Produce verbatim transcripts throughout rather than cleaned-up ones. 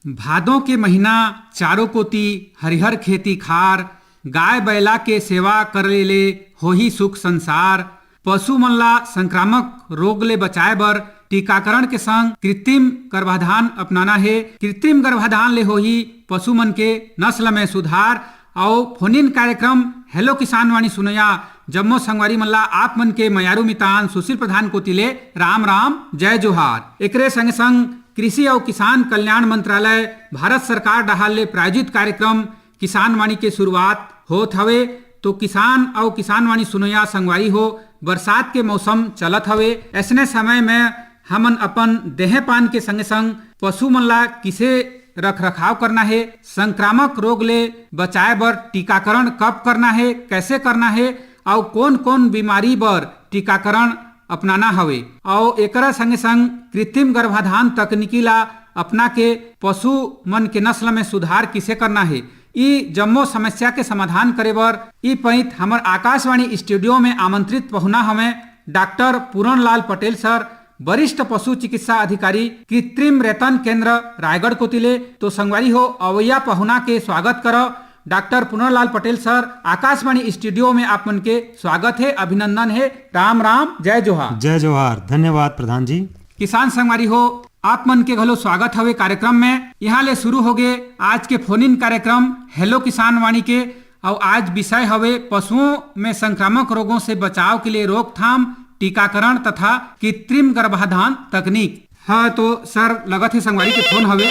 भादों के महीना, चारों कोति हरिहर खेती खार, गाय बैला के सेवा करे ले होही सुख संसार। पशु मन ला संक्रामक रोग ले बचाए बर टीकाकरण के संग कृत्रिम गर्भाधान अपनाना हे। कृत्रिम गर्भाधान ले होही पशु मन के नस्ल में सुधार। अउ फोन इन कार्यक्रम हेलो किसान वाणी सुनया जम्मो संगवारी मन ला आप मन के मयारू मितान सुशील प्रधान कोति ले राम राम, जय जोहार। एकरे संगे संग कृषि अउ किसान कल्याण मंत्रालय, भारत सरकार डहार ले प्रायोजित कार्यक्रम किसान वाणी के शुरुआत होत हवे। तो किसान अउ किसान वाणी सुनया संगवारी हो, बरसात के मौसम चलत हवे। ऐसने समय में हमन अपन देह पान के संगे संग पशु मन ला किसे रख रखाव करना हे, संक्रामक रोग ले बचाए बर टीकाकरण कब करना हे, कैसे करना हे, अउ कोन कोन बीमारी बर टीकाकरण अपनाना हवे, अउ एकरा संगे संग कृत्रिम गर्भाधान तकनीकी ला अपना के पशु मन के नस्ल में सुधार किसे करना हे, ई जम्मो समस्या के समाधान करे बर ई पइत हमर आकाशवाणी स्टूडियो में आमंत्रित पहुना हवे डॉक्टर पूरन लाल पटेल सर, वरिष्ठ पशु चिकित्सा अधिकारी, कृत्रिम रेतन केंद्र, रायगढ़ कोति ले। तो संगवारी हो, अवैया पहुना के स्वागत करव। डॉक्टर पूरन लाल पटेल सर, आकाशवाणी स्टूडियो में आप मन के स्वागत हे, अभिनंदन हे। राम राम, जय जोहार। जय जोहार, धन्यवाद प्रधान जी। किसान संगवारी हो, आप मन के घलो स्वागत हवे कार्यक्रम में। यहाँ ले शुरू होगे आज के फोन इन कार्यक्रम हेलो किसान वाणी के। अउ आज विषय हवे पशुओं में संक्रामक रोगों से बचाव के लिए रोकथाम, टीकाकरण तथा कृत्रिम गर्भाधान तकनीक। हाँ, तो सर, लगत हे संगवारी के फोन हवे।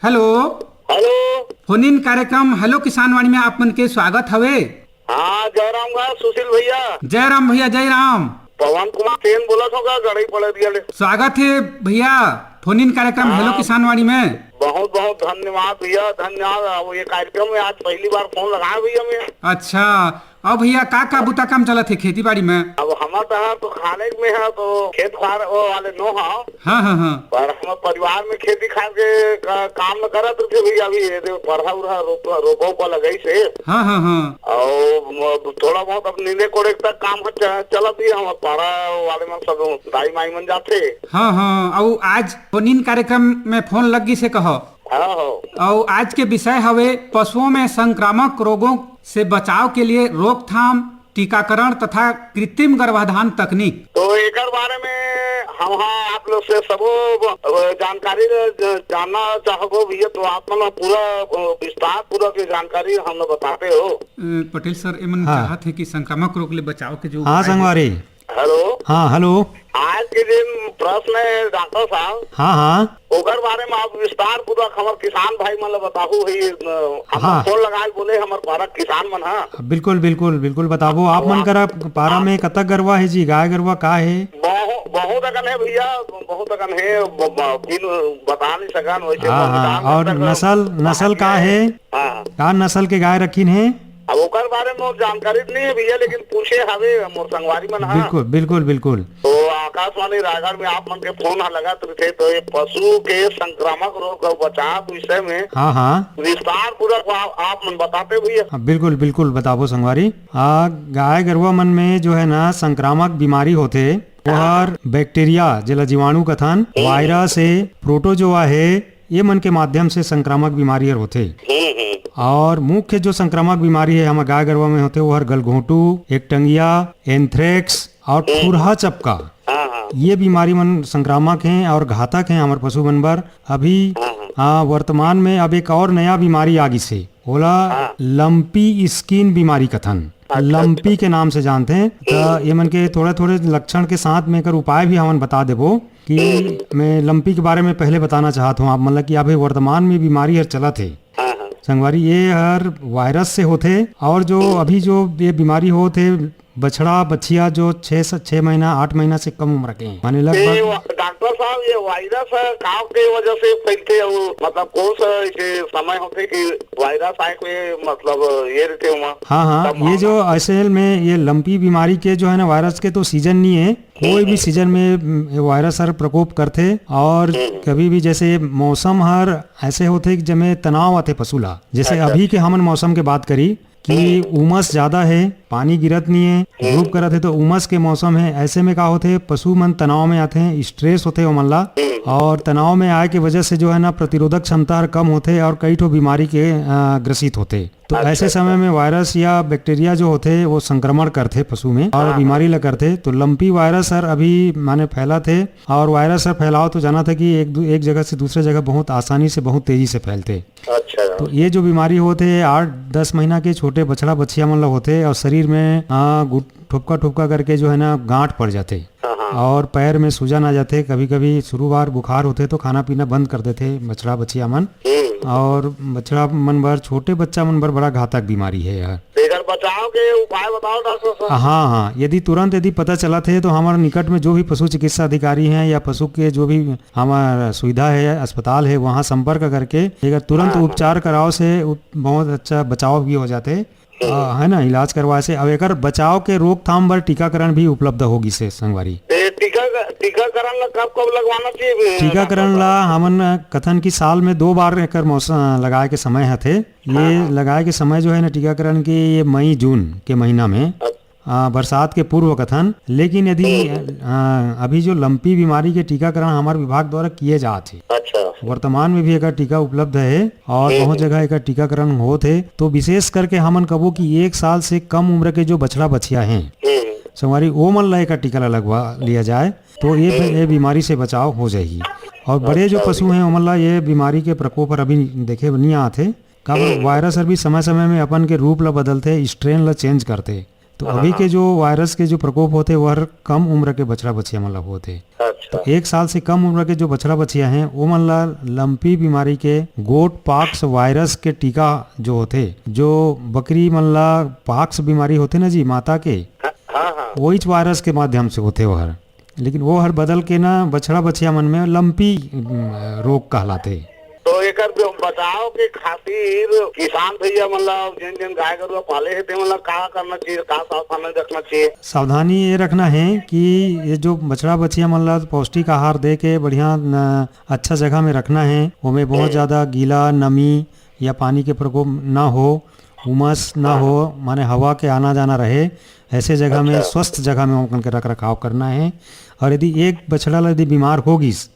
हेलो। हेलो। फोन इन कार्यक्रम हेलो किसान वाणी में आप मन के स्वागत हवे। हाँ, जय राम गा सुशील भैया। जय राम भैया, जय राम। पवन कुमार सेन बोलत हों गा, गड़ई पड़रिया ले। स्वागत हे भैया, फोन इन कार्यक्रम हेलो हाँ। किसान वाणी में। बहुत बहुत धन्यवाद भैया, धन्यवाद। अब ये कार्यक्रम में आज पहली बार फोन लगाए भैया मैं। अच्छा, अब भैया का का बुता काम चलत हे खेती बाड़ी में? अब हमर डहर तो खाने में है, तो खेत खार वो वाले नो है। हाँ, हाँ, हाँ। पर हम परिवार में खेती खार के का, काम न करत रथे भैया, अभी ये जो पढ़ा उढ़ा रोप-, रोपा उपा लगाई से। हाँ, हाँ, हाँ। और म-, थोड़ा बहुत अब नींदे कोड़े तक काम ह च-, चलत ही, हम पारा वाले मन सब दाई माई मन जाथे। हाँ, हाँ। अउ आज फोन इन कार्यक्रम में फोन लग गिस हे कहो। हाँ, हाँ। अउ आज के विषय हवे पशुओं में संक्रामक रोगों से बचाव के लिए रोकथाम, टीकाकरण तथा कृत्रिम गर्भाधान तकनीक। तो एकर बारे में हम हाँ आप लोग से सबो ब-, जानकारी ल ज-, जानना चाहबो भैया, तो आप मन पूरा, अ, विस्तार पूर्वक ये जानकारी हम लोग बताते हो। अ, पटेल सर, एमन हाँ। चाहत हे कि संक्रामक रोग ले बचाव के जो हाँ, उपाय हे। संगवारी। हेलो। हाँ, हेलो। आज के दिन प्रश्न है डॉक्टर साहब। हाँ, हाँ। ओकर बारे में आप विस्तार पूर्वक हमर किसान भाई मन ल बताहू ही, अ, हमर हाँ। फोन लगाए बोले हमर पारा किसान मन ह। बिल्कुल, बिल्कुल, बिल्कुल बताबो। आप मन करा पारा में कतक गरवा हे जी, गाय गरवा का हे? बहु-, बहुत अकन हे भैया, बहुत अकन हे, ब-, ब-, बिन बता नहीं सकन वैसे हाँ, हाँ। और नस्ल, नस्ल का हे? हाँ। का नस्ल के गाय रखिन हे? अब ओकर बारे में मोर जानकारी नहीं है भैया, लेकिन पूछे हवे मोर संगवारी मन ह। बिल्कुल, बिल्कुल, बिल्कुल। तो आकाशवाणी रायगढ़ में आप मन के फोन ह लगत रहिथे, तो ये पशु के संक्रामक रोग अउ बचाव विषय में हाँ, हाँ। विस्तार पूर्वक आप, आप मन बताते भैया। हाँ, बिल्कुल, बिल्कुल बताबो संगवारी। आ, गाय गरुवा मन में जो है ना संक्रामक बीमारी होथे, ओहर बैक्टीरिया, जेला जीवाणु कथन, हम्म। वायरस हे, प्रोटोजोआ हे, ये मन के माध्यम से संक्रामक बीमारी हर होथे। हम्म, हम्म। और मुख्य जो संक्रामक बीमारी हे हमर गाय गरुवा में होथे, वो हर गलघोंटू, एकटंगिया, एंथ्रेक्स और हम्म। खुरहा चपका। हाँ, हाँ। ये बीमारी मन संक्रामक हे और घातक हे हमर पशु मन बर। अभी, हाँ, हाँ। हाँ, वर्तमान में अब एक और नया बीमारी आ गिस हे, ओला हाँ। लंपी स्किन बीमारी कथन। अच्छा, लंपी अच्छा। के नाम से जानथे। त हम्म। ये मन के थोड़े-थोड़े लक्षण के साथ में एकर उपाय भी हमन बता देबो कि हम्म। मैं लंपी के बारे में पहले बताना चाहत हूँ आप मन ला कि अभी वर्तमान में बीमारी हर चलत हे। हाँ, हाँ। संगवारी, ये हर वायरस से होथे और जो हम्म। अभी जो ये बीमारी होत हे, बछड़ा बछिया जो छह से, छह महीना, आठ महीना से कम उम्र के हैं, माने ये लगभग वा-, डॉक्टर साहब, ये वायरस है, का के वजह से फैलते हैं वो? मतलब, कौन सा ऐसे समय होते कि वायरस आए के, मतलब, ये रहते हुआ? हाँ, हाँ, तब ये मामला जो असल में ये लंपी बीमारी के जो है ना, वायरस के तो सीजन नहीं है, कोई भी सीजन में, उम, वायरस हर प्रकोप करथे। और कभी भी जैसे मौसम हर ऐसे होथे कि जेमे तनाव आथे पशु ला, जैसे अभी के हमन मौसम के बात करी कि उमस ज्यादा है, पानी गिरत नहीं है, धूप करत है, तो उमस के मौसम है। ऐसे में का होथे, पशु मन तनाव में आथे, स्ट्रेस होथे ओमन ला, और तनाव में आए के वजह से जो है ना, प्रतिरोधक क्षमता हर कम होथे और कई ठो बीमारी के, अ, ग्रसित होथे। तो ऐसे समय में वायरस या बैक्टीरिया जो होथे, वो संक्रमण करथे पशु में और बीमारी ला करथे। तो लंपी वायरस हर अभी माने फैलत हे, और वायरस हर फैलाव तो जानत हे कि एक दू-, एक जगह से दूसरे जगह बहुत आसानी से, बहुत तेजी से फैलथे। अच्छा। तो ये जो बीमारी होथे, आठ दस महीना के छोटे बछड़ा बछिया मन ला होथे और शरीर में, आ, गुट-, ठुपका ठुपका करके जो है ना, गांठ पड़ जाथे। हाँ, हाँ। और पैर में सूजन आ जाथे। कभी-कभी शुरू बार बुखार होथे तो खाना पीना बंद कर देथे बछड़ा बछिया मन। हम्म। और बछड़ा मन बर, छोटे बच्चा मन बर बड़ा घातक बीमारी है यह। तो एकर बचाव के उपाय बताओ डॉक्टर साहब। हाँ, हाँ, यदि तुरंत यदि पता चलत हे तो हमारे निकट में जो भी पशु चिकित्सा अधिकारी हैं या पशु के जो भी हमारा सुविधा है, अस्पताल है, वहाँ संपर्क करके अगर तुरंत हाँ, हाँ। उपचार कराव से उप-, बहुत अच्छा बचाव भी हो जाथे। अ, है ना, इलाज करवाए से। अब एकर बचाव के रोकथाम बर टीकाकरण भी उपलब्ध होगी से संगवारी। ए, टीका-, टीकाकरण ला कब, कब लगवाना चाहिए, ए, टीकाकरण डॉक्टर ला साहब? हमन कथन कि साल में दो बार एकर मौसम लगाए के समय हथे। ये हाँ, हाँ। लगाए के समय जो है ना टीकाकरण के, ये मई जून के महीना में, अच्छा। अ, बरसात के पूर्व कथन। लेकिन यदि, हम्म। अ, अभी जो लंपी बीमारी के टीकाकरण हमारे विभाग द्वारा किए जात हे, अच्छा। वर्तमान में भी एकर टीका उपलब्ध है और हम्म। बहुत जगह एकर टीकाकरण होत हे। तो विशेष करके हमन कबो कि एक साल से कम उम्र के जो बछड़ा बछिया हैं, हम्म। संगवारी, ओ मन ला एकर टीका ला लगवा लिया जाए, तो ये, हम्म। ये बीमारी से बचाव हो जाही। और बड़े जो अच्छा, पशु हैं, ओमन ला ये बीमारी के प्रकोप हर अभी देखे बर नहीं आत हे। काबर हम्म। वायरस हर भी समय-समय में अपन के रूप ला बदलथे, स्ट्रेन ला चेंज करथे। तो हाँ, अभी के हाँ। जो वायरस के जो प्रकोप होथे, वो हर कम उम्र के बछड़ा बछिया मन ला होथे। अच्छा। तो एक साल से कम उम्र के जो बछड़ा बछिया हैं, ओमन ला लंपी बीमारी के गोट पॉक्स वायरस के टीका जो होथे, जो बकरी मन ला पॉक्स बीमारी होथे ना जी, माता के, हाँ, हाँ, हाँ। वहीच वायरस के माध्यम से होथे वो हर। लेकिन वो हर बदल के ना बछड़ा बछिया मन में लंपी, उम, रोग कहलाथे। तो एकर बचाव के खातिर किसान भैया मन ला, जेन जेन गाय गरुवा पाले हे, ते मन ला का करना चाहिए, का सावधानी रखना चाहिए? सावधानी ये रखना है कि ये जो बछड़ा बछिया मन ला पौष्टिक आहार दे के बढ़िया न, अच्छा जगह में रखना है। ओमे बहुत हम्म। ज्यादा गीला, नमी या पानी के प्रकोप ना हो, उमस ना हाँ। हो, माने हवा के आना जाना रहे, ऐसे जगह में, अच्छा। स्वस्थ जगह में ओमन के रख रखाव करना है। और यदि एक बछड़ा ला यदि बीमार हो गिस,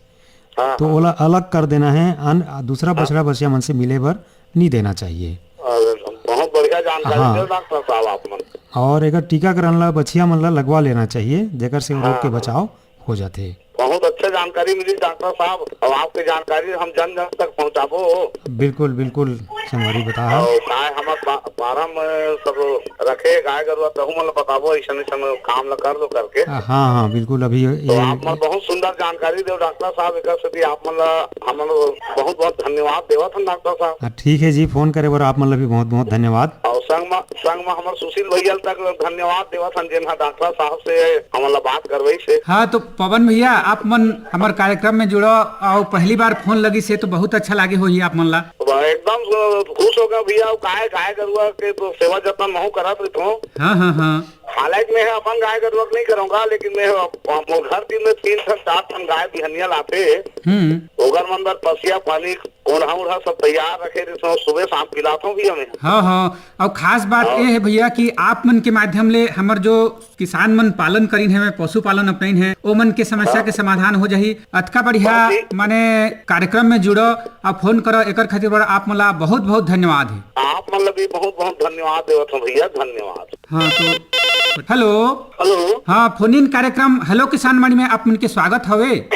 हाँ, तो हाँ। ओला अलग कर देना है, अन-, दूसरा हाँ। बछड़ा बछिया मन से मिले बर नहीं देना चाहिए। अरे, बहुत बढ़िया जानकारी हाँ। दे डॉक्टर साहब आप मन। और एकर टीकाकरण ला बछिया मन ला लगवा लेना चाहिए, जेकर से हाँ, रोग के हाँ। बचाव हो जाथे। बहुत अच्छा जानकारी मिली डॉक्टर साहब, अब आपके जानकारी हम जन जन तक पहुँचाबो। बिल्कुल, बिल्कुल, संगवारी बता। और गाय हमर पा-, फार्म, अ, सब रखे गाय गरुवा, तहु मन ल बताबो, ऐसन ऐसन काम ल कर दो करके। अ, हाँ, हाँ, बिल्कुल, अभी तो ये आप मन बहुत सुंदर जानकारी दो डॉक्टर साहब, एकर सेती आप मन ल हमन बहुत बहुत धन्यवाद देवत हन डॉक्टर साहब। हाँ, ठीक है जी, फोन करे बर आप मन ल भी बहुत बहुत धन्यवाद। और संग म, संग म हमर सुशील भैया ल तक धन्यवाद देवत हन, जेन ह डॉक्टर साहब से हमन ल बात करवाइस हे। हाँ, तो पवन भैया, आप मन हमर कार्यक्रम में जुड़ो और पहली बार फोन लगिस हे, तो बहुत अच्छा लागे होही आप मन ला। वाह, एकदम, अ, खुश हो गया भैया। गाय, गाय गरुवा के तो सेवा जतन महू करत रहिथों। हाँ, हाँ, हाँ। हालांकि मैं अपन गाय गरुवा के नहीं करूँगा, लेकिन मैं अप-, मोर घर तीर में तीन ठन, चार ठन गाय बिहनिया लाथे। हम्म। ओकर मन बर पसिया पानी, कोढ़ा उढ़ा सब तैयार रखे रहिथों, सुबह शाम पिलाथों भैया मैं। हाँ, हाँ। और खास बात हाँ। ये है भैया कि आप मन के माध्यम ले हमर जो किसान मन पालन करिन हे, पशुपालन अपनाइन हे, ओ मन के समस्या हाँ। के समाधान हो जाही। अतका बढ़िया बस ठीक। माने कार्यक्रम में जुड़ो और फोन करो, एकर खातिर बर आप मन ला बहुत बहुत धन्यवाद हे। आप मन ला भी बहुत बहुत धन्यवाद देवत हूँ भैया, धन्यवाद। हाँ, तो हेलो। हेलो। हाँ, फोन इन कार्यक्रम हेलो किसान वाणी में आप मन के स्वागत हवे।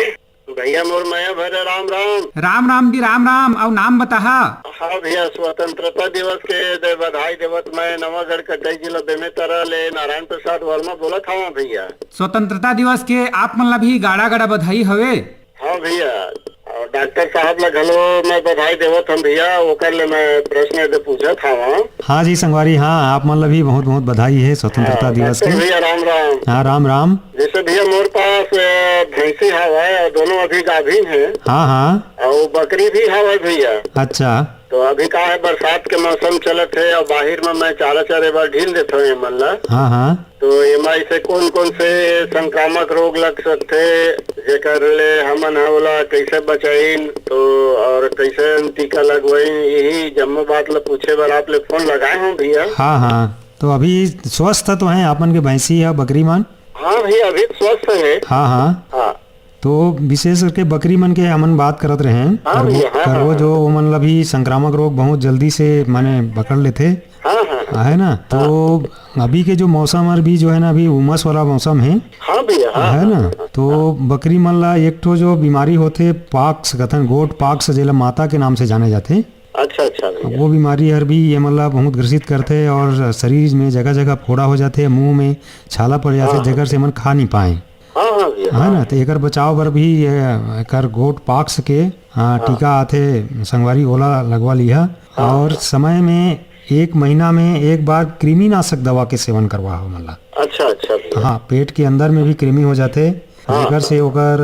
भैया मोर मया भरे राम राम। राम राम जी, राम राम। अउ नाम बताहा? हाँ भैया, स्वतंत्रता दिवस के दे बधाई देवत मैं नवागढ़ कटाई जिला बेमेतरा ले नारायण प्रसाद वर्मा बोलत हवा भैया। स्वतंत्रता दिवस के आप मन ला भी गाड़ा गाड़ा बधाई हवे। हाँ भैया, अउ डॉक्टर साहब ला घलो मैं बधाई देवत हंव भैया, ओकर ले मैं प्रश्न दे पूछत हंव। हाँ जी संगवारी, हाँ, आप मन ला भी बहुत बहुत बधाई हे स्वतंत्रता हाँ, दिवस डॉक्टर के। भैया राम राम। हाँ, राम राम। जैसे भैया मोर पास, अ, भैंसी हवय अउ दोनों अभी गाभिन हे। हाँ, हाँ। अउ बकरी भी हवय भैया। अच्छा। तो अभी का हे, बरसात के मौसम चलत हे अउ बाहिर में मैं चारा चरे बर ढील देथंव एमन ला। हाँ, हाँ। तो एमा ऐसे कौन-कौन से संक्रामक रोग लग सकथे, जेकर ले हमन ह ओला कैसे बचाइन, तो और कैसे टीका लगवाइन, यही जम्मो बात ल पूछे बर आप ले फोन लगाए हंव भैया। हाँ, हाँ, तो अभी स्वस्थ तो हैं आपन के भैंसी या बकरी मन? हाँ भैया, अभी स्वस्थ है। हाँ, हाँ। हाँ। तो विशेष करके बकरी मन के हमन बात करत रहे हैं। हाँ भैया, हाँ, करवो हाँ, जो हाँ। ओमन ला भी संक्रामक रोग बहुत जल्दी से माने पकड़ लेथे। हाँ, हाँ, हाँ। है ना? तो अभी के जो मौसम और भी जो है ना, अभी उमस वाला मौसम है। हाँ भैया, हाँ, है हाँ, ना? हाँ, तो हाँ। बकरी मन ला एक ठो जो बीमारी होथे, पाक्स कथन, गोट पाक्स, जेला माता के नाम से जाने जाथे। अच्छा, अच्छा भैया। वो बीमारी हर भी ये मन ला बहुत ग्रसित करथे और शरीर में जगह-जगह फोड़ा हो जाथे, मुंह में छाला पड़ जाथे, हाँ, हाँ। जेकर से मन खा नहीं पाए। हाँ, हाँ भैया, है हाँ। ना? तो एकर बचाव बर भी ये, एकर गोट पाक्स के, आ, हाँ। टीका आथे संगवारी, ओला लगवा लिहा। हाँ, और हाँ। समय में एक महीना में एक बार कृमिनाशक दवा के सेवन करवा हो मन ला। अच्छा, अच्छा भैया। हाँ, पेट के अंदर में भी कृमि हो जाथे, हाँ, जेकर हाँ। से ओकर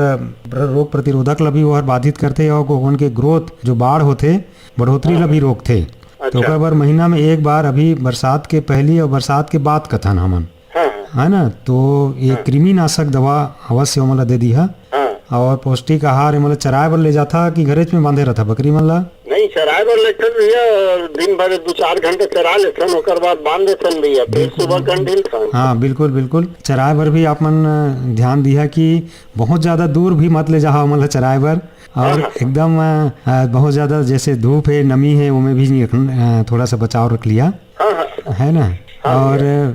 रोग प्रतिरोधक ला भी ओहर बाधित करथे और ओमन के ग्रोथ, जो बाढ़ होथे, बढ़ोतरी ला भी रोकथे। तो अच्छा। ओकर बर महीना में एक बार, अभी बरसात के पहली और बरसात के बाद कथन हमन, हाँ, हाँ। है ना, तो ये हाँ। कृमिनाशक दवा अवश्य ओमन ला दे दिहा। हाँ। और पौष्टिक आहार एमन ला चराए बर ले जाथा कि घरेच में बांधे रहथा बकरी मन ला? नहीं, चराए बर लेथन भैया, और दिन भर दो चार घंटे चरा लेथन, ओकर बाद बांध देथन भैया, फिर बिल्कुल, सुबह बिल्कुल। कन ढीलथन। हाँ, बिल्कुल, बिल्कुल। चराए बर भी आप मन, अ, ध्यान दिहा कि बहुत ज्यादा दूर भी मत ले जाहा ओमन ला चराए बर, और हाँ, हाँ। एकदम, अ, अ, बहुत ज्यादा जैसे धूप है, नमी है, ओमे भी नहीं रखन-, अ, थोड़ा सा बचाव रख लिहा। हाँ, हाँ। है ना? हाँ, और भैया।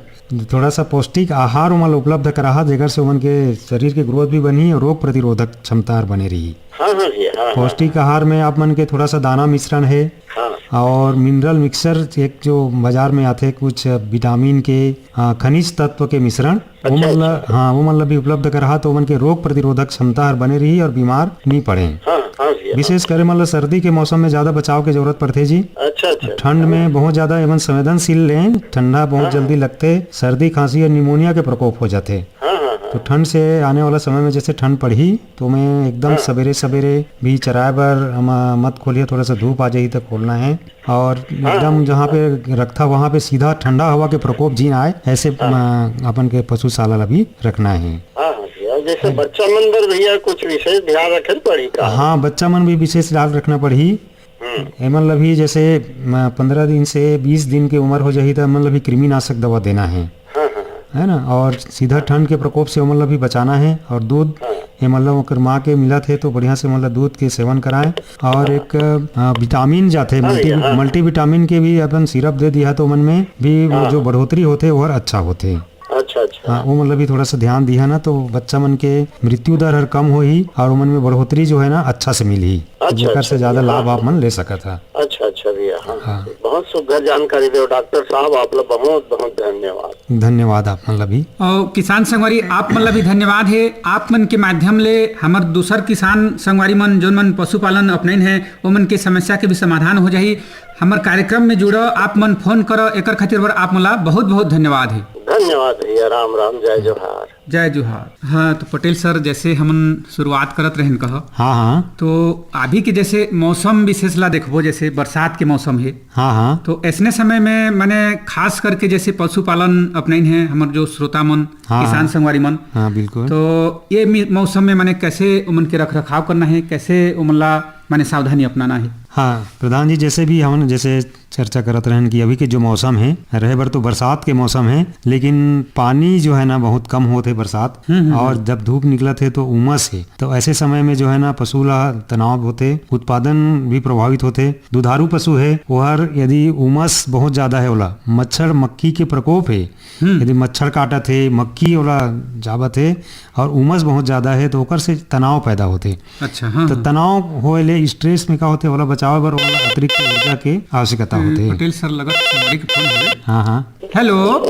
थोड़ा सा पौष्टिक आहार ओमन ला उपलब्ध कराहा, जेकर से ओमन के शरीर के ग्रोथ भी बनही और रोग प्रतिरोधक क्षमता हर बने रही। हाँ, हाँ भैया, हाँ, हाँ, पौष्टिक हाँ। आहार में आप मन के थोड़ा सा दाना मिश्रण है हाँ। और मिनरल मिक्सचर, एक जो बाजार में आथे कुछ विटामिन के, आ, खनिज तत्व के मिश्रण, वो अच्छा, मन ला, अच्छा। हाँ, वो मन ला भी उपलब्ध कराहा, तो ओमन के रोग प्रतिरोधक क्षमता हर बने रही और बीमार नहीं पड़े। हाँ, हाँ भैया, विशेष हाँ। करे मन ला सर्दी के मौसम में ज्यादा बचाव के जरूरत पड़थे जी। अच्छा, अच्छा। ठंड में बहुत ज्यादा एमन संवेदनशील लें, ठंडा बहुत हाँ। जल्दी लगथे, सर्दी, खांसी और निमोनिया के प्रकोप हो जाथे। हाँ, हाँ, हाँ। तो ठंड से आने वाला समय में जैसे ठंड पड़ही, तो मैं एकदम हाँ। सवेरे सवेरे भी चराए बर हम मत खोलिए, थोड़ा सा धूप आ जाही तो खोलना है। और हाँ, एकदम हाँ, जहाँ हाँ। पे रखथा, वहाँ पे सीधा ठंडा हवा के प्रकोप झिन आए, ऐसे हाँ। अ, अपन के पशुशाला ला भी रखना है। हाँ, हाँ भैया, जैसे है। बच्चा मन बर भैया कुछ विशेष ध्यान रखे ल पड़ी का? हाँ, बच्चा मन भी विशेष ध्यान रखना पड़ही। हम्म। एमन ला भी जैसे, म, पंद्रह दिन से बीस दिन के उम्र हो जाही, तो एमन ला भी कृमिनाशक दवा देना है। हाँ, हाँ, हाँ। है ना? और सीधा ठंड के प्रकोप से ओमन ला भी बचाना है। और दूध हाँ। एमन ला ओकर माँ के मिलत है, तो बढ़िया से मतलब दूध के सेवन कराएं। और हाँ। एक, अ, विटामिन जाथे, हाँ मल्टी-, भैया, हाँ। मल्टीविटामिन के भी अपन सिरप दे दिहा, तो ओमन में भी वो हाँ। जो बढ़ोतरी होथे, वो हर अच्छा होथे। अच्छा, अच्छा। हाँ, वो मतलब भी थोड़ा सा ध्यान दिहा ना, तो बच्चा मन के मृत्यु दर हर कम होही और ओमन में बढ़ोतरी जो है ना, अच्छा से मिलही। अच्छा, जेकर से अच्छा, ज्यादा हाँ, लाभ हाँ। आप मन ले सकत हा। अच्छा, अच्छा भैया, हाँ। हाँ। बहुत सुघर जानकारी देव डॉक्टर साहब, आप ला बहुत, बहुत धन्यवाद। धन्यवाद आप मन ला भी। और किसान संगवारी, आप मन ला भी धन्यवाद है। आप मन के माध्यम ले हमर दूसर किसान संगवारी मन, जोन मन पशुपालन अपनाइन है, ओमन के समस्या के भी समाधान हो जाही। हमर कार्यक्रम में जुड़ो, आप मन फोन करो, एकर खातिर बर आप मन ला बहुत, बहुत धन्यवाद है। धन्यवाद भैया, राम राम, जय जोहार। जय जोहार। हाँ, तो पटेल सर, जैसे हमन शुरुआत करत रहन कहा, हाँ, हाँ। तो अभी के जैसे मौसम विशेष ला देखबो, जैसे बरसात के मौसम है, हाँ, हाँ। तो ऐसने समय में माने खास करके जैसे पशुपालन अपनाइन है हमर जो श्रोता मन, हाँ, किसान हाँ। संगवारी मन, हाँ, बिल्कुल। तो ये मी-, मौसम में माने कैसे ओमन के रख रखाव करना है, कैसे ओमन ला माने सावधानी अपनाना है? हाँ, प्रधान जी, जैसे भी हमन जैसे चर्चा करत रहन कि अभी के जो मौसम है, रहे बर तो बरसात के मौसम है, लेकिन पानी जो है ना, बहुत कम होत है बरसात, हम्म, हम्म, और हम्म। जब धूप निकलत है तो उमस है, तो ऐसे समय में जो है ना, पशु ला तनाव होथे, उत्पादन भी प्रभावित होथे। दुधारू पशु है, ओहर यदि उमस बहुत ज्यादा है, ओला मच्छर मक्खी के प्रकोप है, हम्म। यदि मच्छर काटत है, मक्खी ओला जाबत है और उमस बहुत ज्यादा है, तो ओकर से तनाव पैदा होथे। अच्छा, हाँ, तो हाँ। तनाव होए ले, स्ट्रेस में का होथे, ओला बचावे बर ओला अतिरिक्त ऊर्जा के आवश्यकता ए, होथे। पटेल सर लगत संगवारी के फोन हवे। हाँ, हाँ। हेलो।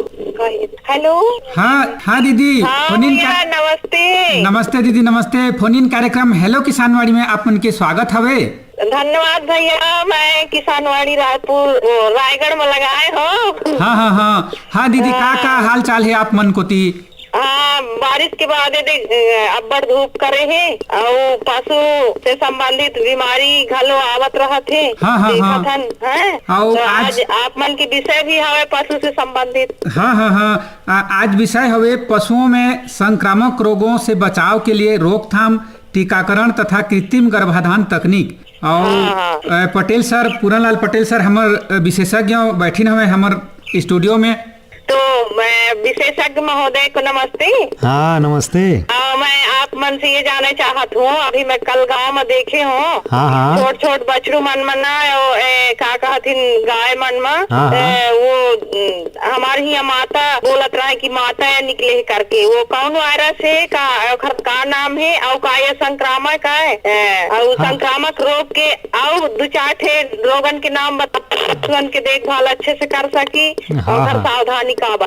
हेलो। हाँ, हाँ दीदी, हाँ फोन इन भैया, का- नमस्ते। नमस्ते दीदी, नमस्ते। फोन इन कार्यक्रम हेलो किसानवाड़ी में आप मन के स्वागत हवे। धन्यवाद भैया, मैं किसानवाड़ी रायपुर, वो, रायगढ़ में लगाए हो। हाँ, हाँ, हाँ, हाँ दीदी, का, का हाँ। हाल चाल है आप मन कोती? हाँ, बारिश के बाद ये देख, अ, अब्बड़ धूप करे हे, अउ पशु से संबंधित बीमारी घलो आवत रहत हे। हाँ, हाँ, देखत हाँ। हन, हैं? अउ तो आज आज आप मन के विषय भी हवे पशु से संबंधित। हाँ, हाँ, हाँ। आ, आज विषय हवे पशुओं में संक्रामक रोगों से बचाव के लिए रोकथाम, टीकाकरण तथा कृत्रिम गर्भाधान तकनीक। और, हाँ, हाँ। अ, पटेल सर, पूरन लाल पटेल सर, हमर, अ, विशेषज्ञ बैठिन हवे हमर स्टूडियो में। तो मैं विशेषज्ञ महोदय को नमस्ते। हाँ, नमस्ते। अ, मैं आप मन से ये जाने चाहत हूँ, अभी मैं कल गांव में देखे हूँ, हाँ, हाँ। छोट छोट बछरू मन मन ना, ओ, ए, का कहथिन, गाय मन म, हाँ, हाँ। ए, वो, उम, हमारे हियाँ माता बोलत रहे कि माता या निकले हे करके, वो कौन वायरस है, का ओखर का नाम है, और का ये संक्रामक है, ए, और हाँ। संक्रामक रोग के और दो चार ठे रोगन के नाम बता, पशुअन के देखभाल अच्छे से कर सकी, हाँ, और हर हाँ। सावधानी का बा।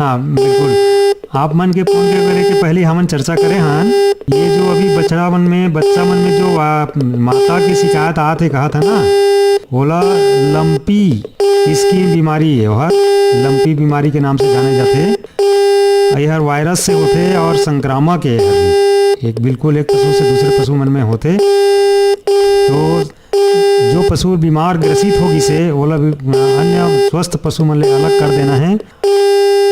हाँ, बिल्कुल। आप मन के फोन के करे के पहले हमन चर्चा करे हन, ये जो अभी बछड़ा मन में, बच्चा मन में जो आ, माता की शिकायत आत हे, कहा था ना, ओला लंपी स्किन बीमारी है, ओहर लंपी बीमारी के नाम से जाने जाथे। यहर वायरस से होथे और संक्रामक है, एक बिल्कुल एक पशु से दूसरे पशु मन में होथे। तो जो पशु बीमार ग्रसित हो गिसे, ओला भी अन्य स्वस्थ पशु मन ले अलग कर देना है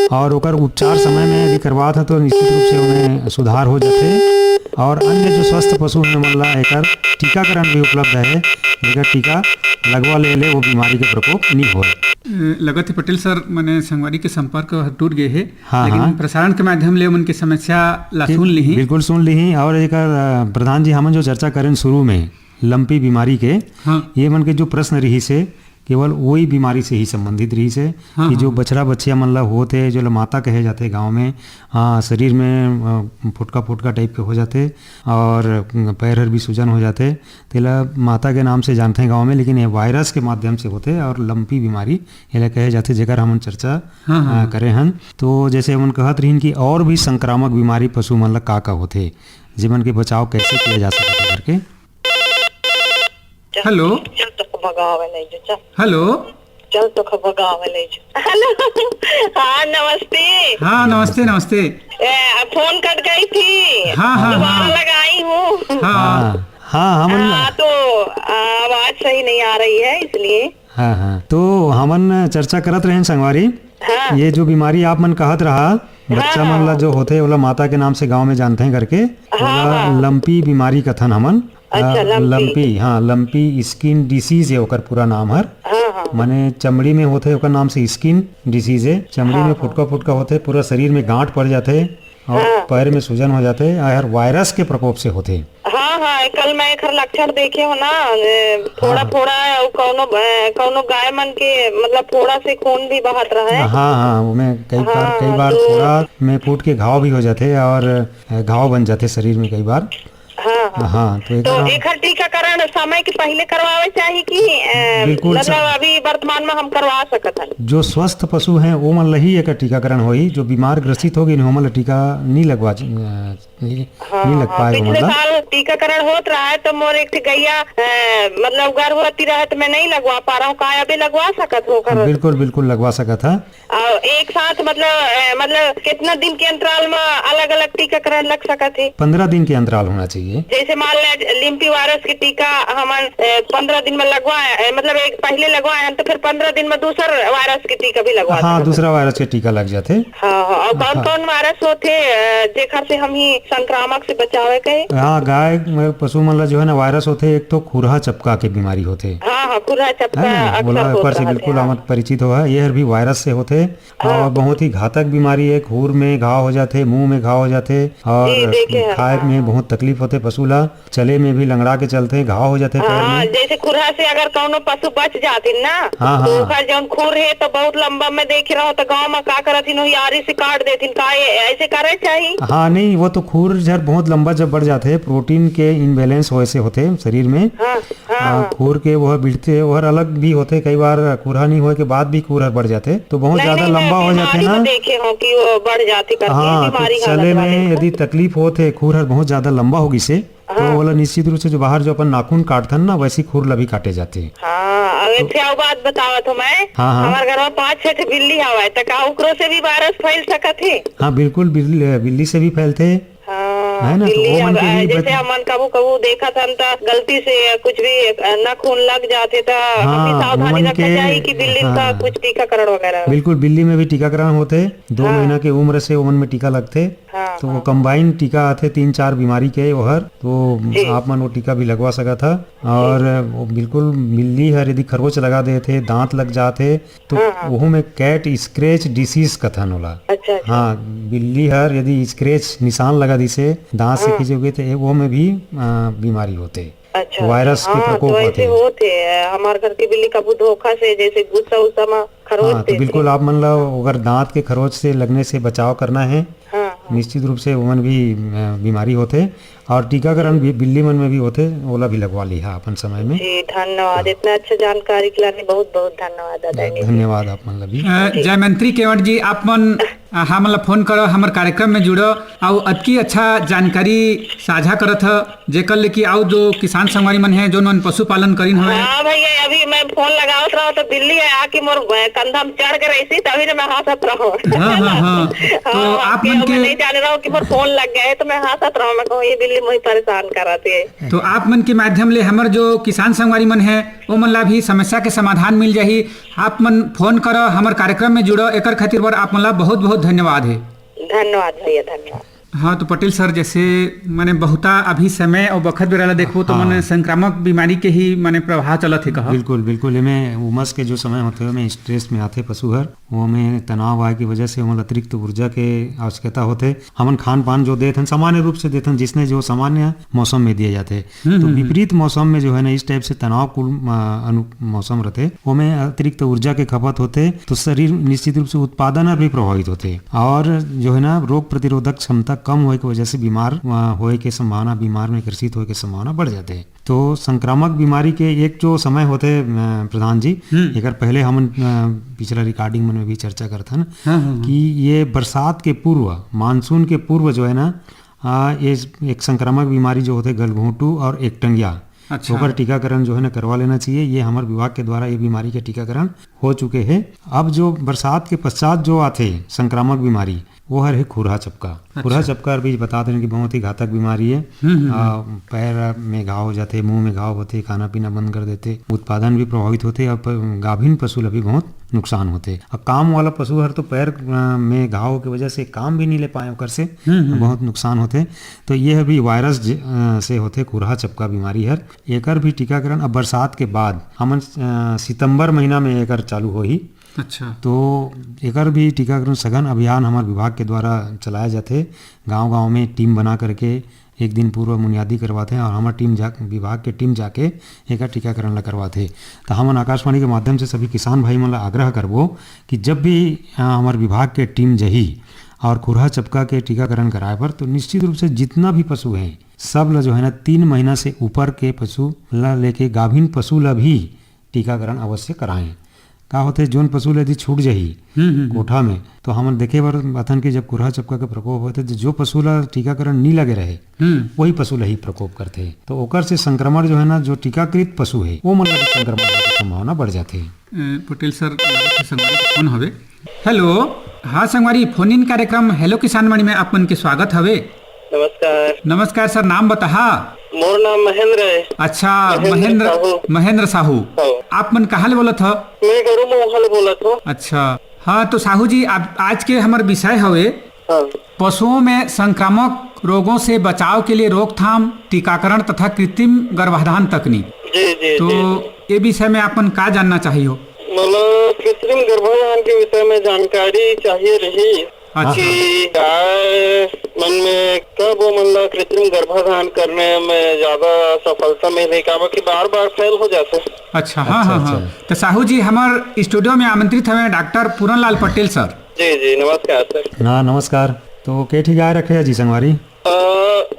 और ओकर उपचार समय में यदि करवात है तो निश्चित रूप से उन्हें सुधार हो जाथे। और अन्य जो स्वस्थ पशु हैं मन ला एकर टीकाकरण भी उपलब्ध है, जेकर टीका लगवा ले ले वो बीमारी के प्रकोप नहीं होए। अ, लगत है पटेल सर, मने संगवारी के संपर्क ह टूट गए हे, हाँ, लेकिन हाँ। प्रसारण के माध्यम ले उमन के समस्या ला ठीक, सुन लिही। बिल्कुल सुन लिही। और एकर, अ, प्रधान जी, हमन जो चर्चा करेन शुरू में लंपी बीमारी के, हाँ। ये मन के जो प्रश्न रहिस हे, केवल वही बीमारी से ही संबंधित रहिस हे हाँ, कि जो हाँ। बछड़ा बछिया मन ला होत हे, जो ला माता कहे जाथे गाँव में, हाँ, शरीर में, अ, फुटका फुटका टाइप के हो जाथे और पैर हर भी सूजन हो जाथे, तेला माता के नाम से जानथे गाँव में, लेकिन ये वायरस के माध्यम से होथे और लंपी बीमारी एला कहे जाथे, जेकर हमन चर्चा, हाँ, हाँ, अ, हाँ। करे हन। तो जैसे हमन कहत रहिन कि और भी संक्रामक बीमारी पशु मन ला का का होथे, जेमन के बचाव कैसे किया जा सकत हे करके। हेलो। चल तो भगावे ले जो, चल। हेलो। चल तो भगावे ले जो। हेलो। हाँ, नमस्ते। हाँ, नमस्ते, नमस्ते। ए, फोन कट गई थी। हाँ, हाँ, दोबारा हाँ। लगाई हूँ। हाँ। हाँ, हाँ, हमन हाँ, तो आवाज सही नहीं आ रही है, इसलिए। हाँ, हाँ। तो हमन चर्चा करत रहेन संगवारी। हाँ। ये जो बीमारी आप मन कहत रहा, बच्चा हाँ, मन ला हाँ। जो होथे, ओला माता के नाम से गांव में जानथे करके, हाँ, ओला हाँ। लंपी बीमारी कथन हमन। अच्छा, अ, लंपी। लंपी, हाँ, लंपी स्किन डिसीज है ओकर पूरा नाम हर। हाँ, हाँ। माने चमड़ी में होथे, ओकर नाम से स्किन डिसीज है। चमड़ी हाँ, में हाँ। फुटका फुटका होथे, पूरा शरीर में गांठ पड़ जाथे और हाँ। पैर में सूजन हो जाथे। आ, हर वायरस के प्रकोप से होथे। हाँ, हाँ, कल मैं एकर लक्षण देखे हो ना, ए, फोड़ा, हाँ। फोड़ा, अउ कौनो, ए, कौनो गाय मन के, मतलब, फोड़ा से खून भी बहत रहे। हाँ, हाँ, ओमे कई बार, हाँ, कई बार तो फोड़ा में फूट के घाव भी हो जाथे और, ए, घाव बन जाथे शरीर में कई बार। हाँ, हाँ। हाँ, तो तो एकर हम एकर टीकाकरण समय के पहले करवावे चाही कि, ए, बिल्कुल मतलब, सर। अभी वर्तमान में हम करवा सकत हन? जो स्वस्थ पशु हैं, वो मन ला ही एकर टीकाकरण होही। जो बीमार ग्रसित हो गए, ओमन ला टीका नहीं लगवा, ए, नहीं, हाँ, नहीं लग हाँ, पाए पिछले ओमन ला। साल टीकाकरण होत रहा है, तो मोर एक ठे गैया, अ, मतलब गर्भवती रहे, तो मैं नहीं लगवा पा रहा हूँ। का अभी लगवा सकत हो ओकर? बिल्कुल, बिल्कुल लगवा सकत है। और एक साथ, मतलब, अ, मतलब कितना दिन के अंतराल में अलग-अलग टीकाकरण लग सकत है? पन्द्रह दिन के अंतराल होना चाहिए। जैसे मान ले, लिम्पी वायरस के टीका हमन, अ, पन्द्रह दिन में लगवाए, अ, मतलब एक पहले लगवाए हैं, तो फिर पन्द्रह दिन में दूसर वायरस के टीका भी लगवा हाँ, सकत है। दूसरा वायरस के टीका लग जाते। हाँ, हाँ। और कौन हाँ। कौन वायरस होथे, अ, जेकर से हम ही संक्रामक से बचावे के? हाँ, गाय म-, पशु मन ला जो है ना वायरस होथे, एक तो खुरहा चपका के बीमारी होथे। हाँ, हाँ, खुरहा चपका है ना? अक्सर ओला होत ओकर से रहत बिल्कुल है, हाँ। आमत परिचित हो है, ये हर भी वायरस से होथे हाँ। और बहुत ही घातक बीमारी है। खूर में घाव हो जाथे, मुंह में घाव हो जाथे और जी, देखे हैं। खाए में हाँ। बहुत तकलीफ होथे पशु ला चले में भी लंगड़ा के चलथे, घाव हो जाथे पैर हाँ, में। जैसे खुरहा से अगर कौनो पशु बच जाथिन ना, हाँ, तो हाँ। ओकर जौन खुर हे, तो बहुत लंबा में देखे रहो, तो गाँव में का करथिन, वही आरी से काट देथिन। का ये ऐसे करे चाही? हाँ, नहीं, वो तो खुर झर बहुत लंबा जब बढ़ जाथे, प्रोटीन के इम्बैलेंस होए से होथे शरीर में। हाँ, हाँ, आ, हाँ। खुर के वह बिड़थे, वह अलग भी होथे, कई बार खुरहा नहीं होए के बाद भी खुर हर बढ़ जाथे, तो बहुत नहीं, ज्यादा नहीं, मैं लंबा हो जाथे बीमारी ना। में देखे हूँ कि वो बढ़ जाथे करके, हाँ, तो बीमारी चले हालत वाले में को। यदि तकलीफ होथे, खुर हर बहुत ज्यादा लंबा हो गिसे, तो हाँ। ओला निश्चित रूप से जो बाहर जो अपन नाखून काटथन ना, वैसी खुर ला भी काटे जाथे। हाँ, अब तो एक ठे अउ बात बतावत हूँ मैं। हाँ, हाँ। हमार घर में पाँच छह ठे बिल्ली हवय, त का ओकरो से भी वायरस फैल सकत हे? हाँ, बिल्कुल, बिल्ली, बिल्ली से भी फैलथे। हाँ, है ना, तो बिल्ली ओमन अब, के भी जैसे बच- हमन कभू कभू देखत हन, त गलती से कुछ भी, अ, नाखून लग जाथे, त हम भी हाँ, सावधानी ओमन रखना के, चाही कि बिल्ली का हाँ। कुछ टीकाकरण वगैरह। बिल्कुल, बिल्ली में भी टीकाकरण होथे, दो हाँ। महीना के उम्र से ओमन में टीका लगथे। हाँ, तो वो हाँ। कंबाइन टीका आथे तीन चार बीमारी के ओहर, तो जी। आप मन वो टीका भी लगवा सकत ह। और वो बिल्कुल बिल्ली हर यदि खरोच लगा देथे, दांत लग जाथे, तो हाँ, हाँ। ओहू में कैट स्क्रैच डिसीज कथन ओला। अच्छा, अच्छा। हाँ, बिल्ली हर यदि स्क्रैच निशान लगा दिसे, दांत से हाँ। खींचे हुए, तो वो में भी, आ, बीमारी होथे। अच्छा, वायरस के हाँ, प्रकोप तो ऐसे होथे। होथे। हमार घर की बिल्ली कभू धोखा से जैसे गुस्सा उस्सा में खरोच हाँ, तो देथे। बिल्कुल आप मन ला अगर दांत के खरोच से लगने से बचाव करना है, हाँ, हाँ। निश्चित रूप से ओमन भी, अ, बीमारी होथे और टीकाकरण भी बिल्ली मन में भी होथे, ओला भी लगवा लिहा अपन समय में। जी, धन्यवाद। हाँ। इतना अच्छा जानकारी के लाने बहुत, बहुत धन्यवाद दादा जी। धन्यवाद आप मन ला भी। अ, जी। जयमंत्री केवट जी, आप मन, अ, हमन ला फोन करो, हमर कार्यक्रम में जुड़ो, अउ अतकी अच्छा जानकारी साझा करत ह, जेकर ले कि अउ जो किसान संगवारी मन हे, जोन मन पशुपालन करीन हवे। हाँ भैया, अभी मैं फोन लगावत रहो तो बिल्ली है आके मोर, अ, कंधा में चढ़ के रही थी, तभी ने मैं हंसत रहो। हाँ, हाँ, हाँ। तो हाँ, आप कि मन अब मैं के नहीं जाने रहो कि मोर फोन लग गए, तो मैं हंसत रहो, मैं कहूँ, "ये बिल्ली मुझे परेशान करत है।" तो आप मन के माध्यम ले हमर जो किसान संगवारी मन हे, ओ मन ला भी समस्या के समाधान मिल जाही। आप मन फोन करो, हमर कार्यक्रम में जुड़ो, एकर खातिर बर आप मन ला बहुत, बहुत धन्यवाद हे। धन्यवाद भैया, धन्यवाद। हाँ, तो पटेल सर, जैसे माने बहुता अभी समय और बखत बेरा ला देखबो, तो हाँ। माने संक्रामक बीमारी के ही माने प्रवाह चलत हे कहा। बिल्कुल, बिल्कुल। एमे उमस के जो समय होथे, ओमे स्ट्रेस में आथे पशु हर, वो में तनाव आए की वजह से ओमन अतिरिक्त ऊर्जा के आवश्यकता होथे। हमन खान पान जो देथन, सामान्य रूप से देथन, जिसने जो सामान्य मौसम में दिए जाथे। हम्म, तो हम्म, हम्म। विपरीत मौसम में जो है ना, इस टाइप से तनावपूर्ण, अ, अनु-, मौसम रहते, ओमे अतिरिक्त ऊर्जा के खपत होथे, तो शरीर निश्चित रूप से उत्पादन हर भी प्रभावित होथे। और जो है ना, रोग प्रतिरोधक क्षमता कम होए के वजह से बीमार, अ, होए के संभावना, बीमार में ग्रसित होए के संभावना बढ़ जाथे। तो संक्रामक बीमारी के एक जो समय होथे, अ, प्रधान जी, हम्म। एकर पहले हमन, अ, पिछला रिकॉर्डिंग मन में भी चर्चा करथन हाँ, हाँ, हाँ। कि ये बरसात के पूर्व, मानसून के पूर्व जो है ना, आ, ये एक संक्रामक बीमारी जो होथे गलघोंटू और एकटंगिया, अच्छा। ओकर टीकाकरण जो है ना करवा लेना चाहिए। ये हमर विभाग के द्वारा ये बीमारी के टीकाकरण हो चुके हे। अब जो बरसात के पश्चात जो आथे संक्रामक बीमारी, वो हर हे खुरहा चपका। अच्छा। खुरहा चपका भी बता देन कि बहुत ही घातक बीमारी है। हम्म, हम्म, आ, हम्म। पैर में घाव हो जाथे, मुंह में घाव होथे, खाना पीना बंद कर देथे, उत्पादन भी प्रभावित होथे और प-, गाभिन पशु ला भी बहुत नुकसान होथे। अब काम वाला पशु हर तो पैर, अ, में घाव के वजह से काम भी नहीं ले पाए, ओकर से हम्म, हम्म। बहुत नुकसान होथे। तो ये अभी वायरस ज-, अ, से होथे खुरहा चपका बीमारी हर। एकर भी टीकाकरण अब बरसात के बाद हमन, अ, सितंबर महीना में एकर चालू होही। अच्छा। तो एकर भी टीकाकरण सघन अभियान हमर विभाग के द्वारा चलाया जाथे। गांव-गांव में टीम बना करके एक दिन पूर्व मुनियादी करवाथे और हमर टीम जा, विभाग के टीम जाके एकर टीकाकरण ला करवाथे। तो हमन आकाशवाणी के माध्यम से सभी किसान भाई मन ला आग्रह करबो कि जब भी, अ, हमर विभाग के टीम जही और खुरहा चपका के टीकाकरण कराए बर, तो निश्चित रूप से जितना भी पशु हैं, सब ला जो है ना, तीन महीना से ऊपर के पशु ला लेके गाभिन पशु ला भी टीकाकरण अवश्य कराएं। का होथे, जोन पशु ला यदि छूट जाही हम्म, हम्म, हम्म। कोठा में, तो हमन देखे बर अथन कि जब खुरहा चपका के प्रकोप होथे, तो जो पशु ला टीकाकरण नी लगे रहे, हम्म। वही पशु ला ही प्रकोप करथे। तो ओकर से संक्रमण जो है ना, जो टीकाकृत पशु है, वो मन ला भी संक्रमण होने की संभावना बढ़ जाथे। ए, पटेल सर, लागत हे संगवारी के फोन हवे। हेलो, हाँ संगवारी, फोन इन कार्यक्रम हेलो किसान वाणी में आप मन के स्वागत हवे। नमस्कार। नमस्कार सर, नाम बताहा? मोर नाम महेंद्र है। अच्छा, महेंद्र महेंद्र, साहू। महेंद्र साहू। हाँ। आप मन कहाँ ले बोलत हो? मैं गरू महोहा ले बोलत हूँ। अच्छा, हाँ तो साहू जी, आप आज के हमर विषय हवे हाँ। पशुओं में संक्रामक रोगों से बचाव के लिए रोकथाम, टीकाकरण तथा कृत्रिम गर्भाधान तकनीक। जी, जी, तो जी। ये विषय में आप मन का जानना चाहिए हो? मतलब कृत्रिम गर्भाधान के विषय में जानकारी चाहिए रही। अच्छा। कि गाय मन में कब वो मन ला कृत्रिम गर्भाधान करने में ज्यादा सफलता मिले, काबर कि बार-बार फेल हो जाथे। अच्छा, हाँ, अच्छा, हाँ, हाँ। अच्छा। तो साहू जी हमर स्टूडियो में आमंत्रित हवे डॉक्टर पूरन लाल पटेल सर। जी, जी, नमस्कार सर। हाँ, नमस्कार। तो के ठी गाय रखे है जी संगवारी? अ,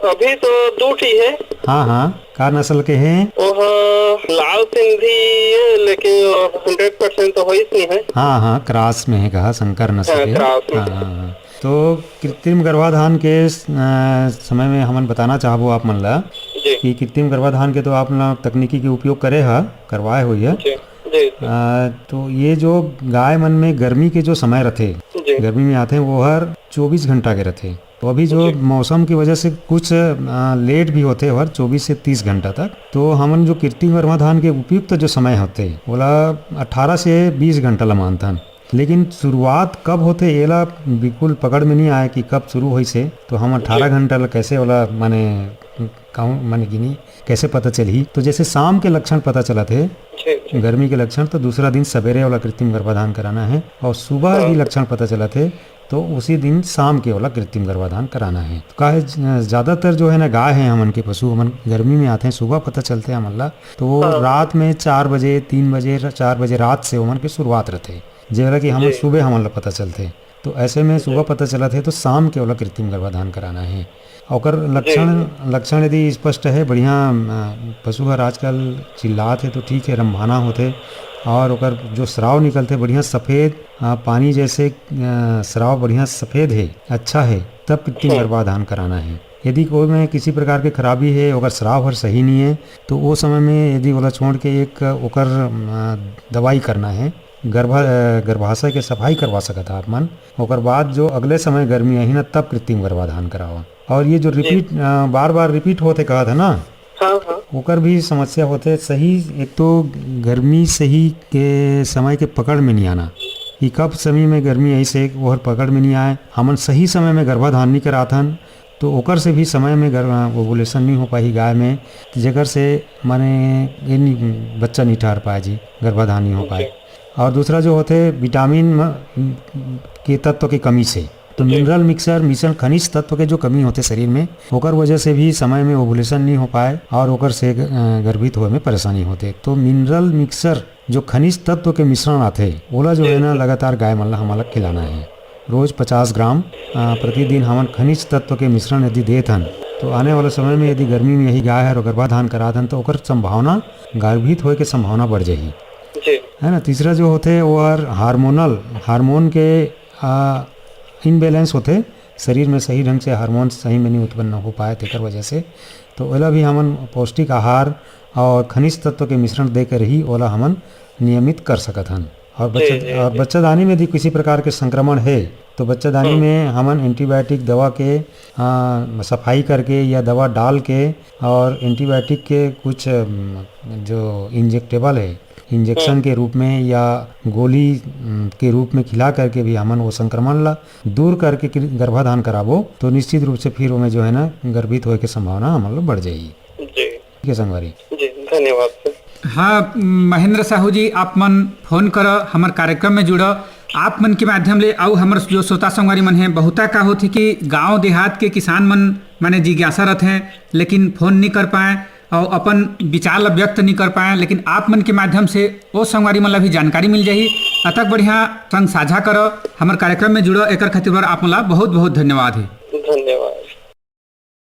अभी तो दू ठी है। हाँ, हाँ, का नस्ल के है? वो ह लाल सिंधी है, लेकिन हंड्रेड परसेंट तो होइस नहीं है। हाँ, हाँ, क्रॉस में है कहा, संकर नस्ल हाँ, के। क्रॉस में। हाँ, हाँ, हाँ। तो कृत्रिम गर्भाधान के, अ, समय में हमन बताना चाहबो आप मन ला जी। कि कृत्रिम गर्भाधान के तो आप मन तकनीकी के उपयोग करे ह, करवाए होइए। जी, जी, जी। अ, तो ये जो गाय मन में गर्मी के जो समय रथे, जी। गर्मी में आथे, वो हर चौबीस घंटा के रथे। तो अभी जो जी। मौसम की वजह से कुछ, अ, लेट भी होथे, हर चौबीस से तीस घंटा तक, तो हमन जो कृत्रिम गर्भाधान के उपयुक्त जो समय होथे, ओला अठारह से बीस घंटा ला मानथन। लेकिन शुरुआत कब होथे, एला बिल्कुल पकड़ में नहीं आए कि कब शुरू होइस हे, तो हम अठारह जी। घंटा ला कैसे ओला, माने, काउंट, माने, गिनी, कैसे पता चलही? तो जैसे शाम के लक्षण पता चलत हे, जी, जी। गर्मी के लक्षण, तो दूसरा दिन सवेरे वाला कृत्रिम गर्भाधान कराना है, और सुबह हाँ। भी लक्षण पता चलत हे, तो उसी दिन शाम के वाला कृत्रिम गर्भाधान कराना है। तो का है, ज-, ज्यादातर जो है ना, गाय है हमन के पशु, हमन गर्मी में आते हैं, सुबह पता चलते हैं हमन ला, तो वो हाँ। रात में चार बजे, तीन बजे, र-, चार बजे रात से ओमन के शुरुआत रहते, जेला कि हमन जी। सुबह हमन ला पता चलते। तो ऐसे में जी। सुबह पता चलत हे, तो शाम के ओला कृत्रिम गर्भाधान कराना है। ओकर लक्षण, जी। लक्षण यदि स्पष्ट है, बढ़िया, अ, पशु हर आजकल चिल्लात हे, तो ठीक है, रंभाना होथे, और ओकर जो स्राव निकलथे, बढ़िया सफेद, अ, पानी जैसे, अ, स्राव बढ़िया सफेद है, अच्छा है, तब कृत्रिम हम्म। गर्भाधान कराना है। यदि कोई में किसी प्रकार के खराबी है, ओकर स्राव हर सही नहीं है, तो वो समय में यदि ओला छोड़ के एक ओकर, अ, दवाई करना है, गर्भा-, अ, गर्भाशय के सफाई करवा सकत ह आप मन। ओकर बाद जो अगले समय गर्मी आही ना, तब कृत्रिम गर्भाधान करावा। और ये जो जी। रिपीट, अ, बार-बार रिपीट होथे कहत है ना, हाँ, हाँ। ओकर भी समस्या होथे। सही, एक तो गर्मी सही के समय के पकड़ में नहीं आना, कि कब समय में गर्मी आई से ओहर पकड़ में नहीं आए, हमन सही समय में गर्भाधान नहीं कराथन, तो ओकर से भी समय में गर्भ, ओवुलेशन नहीं हो पाही गाय में, जेकर से माने ये नहीं, बच्चा नहीं ठहर पाए जी, गर्भाधान नहीं हो पाए। जी। और दूसरा जो होथे विटामिन म-, के तत्व के कमी से, तो जी। मिनरल मिक्सचर, मिश्रण खनिज तत्व के जो कमी होथे शरीर में, ओकर वजह से भी समय में ओवुलेशन नहीं हो पाए और ओकर से, अ, गर्भित होए में परेशानी होथे। तो मिनरल मिक्सचर जो खनिज तत्व के मिश्रण आथे, ओला जो है ना, जी। लगातार गाय मन ला हमन ला खिलाना है। रोज पचास ग्राम, अ, प्रतिदिन हमन खनिज तत्व के मिश्रण यदि देत हन, तो आने वाला समय में यदि गर्मी में यही गाय हर गर्भाधान करात हन, तो ओकर संभावना, गर्भित होए के संभावना बढ़ जाही। जी। है ना? तीसरा जो होथे, वो हर हार्मोनल, हार्मोन के, अ, इम्बैलेंस होथे, शरीर में सही ढंग से हार्मोन सही में नहीं उत्पन्न हो पाए, तेकर वजह से। तो ओला भी हमन पौष्टिक आहार और खनिज तत्व के मिश्रण देकर ही ओला हमन नियमित कर सकत हन। और जी, बच्चा, जी, और जी। बच्चादानी में यदि किसी प्रकार के संक्रमण है, तो बच्चादानी हम्म। में हमन एंटीबायोटिक दवा के, आ, सफाई करके या दवा डाल के, और एंटीबायोटिक के कुछ, अम, जो इंजेक्टेबल है, इंजेक्शन हम्म। के रूप में या गोली, अम, के रूप में खिला करके भी हमन वो संक्रमण ला दूर करके कृ-, गर्भाधान कराबो, तो निश्चित रूप से फिर ओमे जो है ना, गर्भित होए के संभावना हमन ला बढ़ जाही। जी। ठीक है संगवारी। जी, धन्यवाद सर। हाँ, महेंद्र साहू जी, आप मन फोन कर, हमर कार्यक्रम में जुड़, आप मन के माध्यम ले अउ हमर जो श्रोता संगवारी मन हैं, बहुता का होथे कि गांव देहात के किसान मन माने जिज्ञासा रथे, लेकिन फोन नहीं कर पाए और अपन विचार ला व्यक्त नहीं कर पाए, लेकिन आप मन के माध्यम से ओ संगवारी मन ला भी जानकारी मिल जाही। अतक बढ़िया संग साझा कर, हमर कार्यक्रम में जुड़, एकर खातिर बर आप मन ला बहुत बहुत धन्यवाद है। धन्यवाद।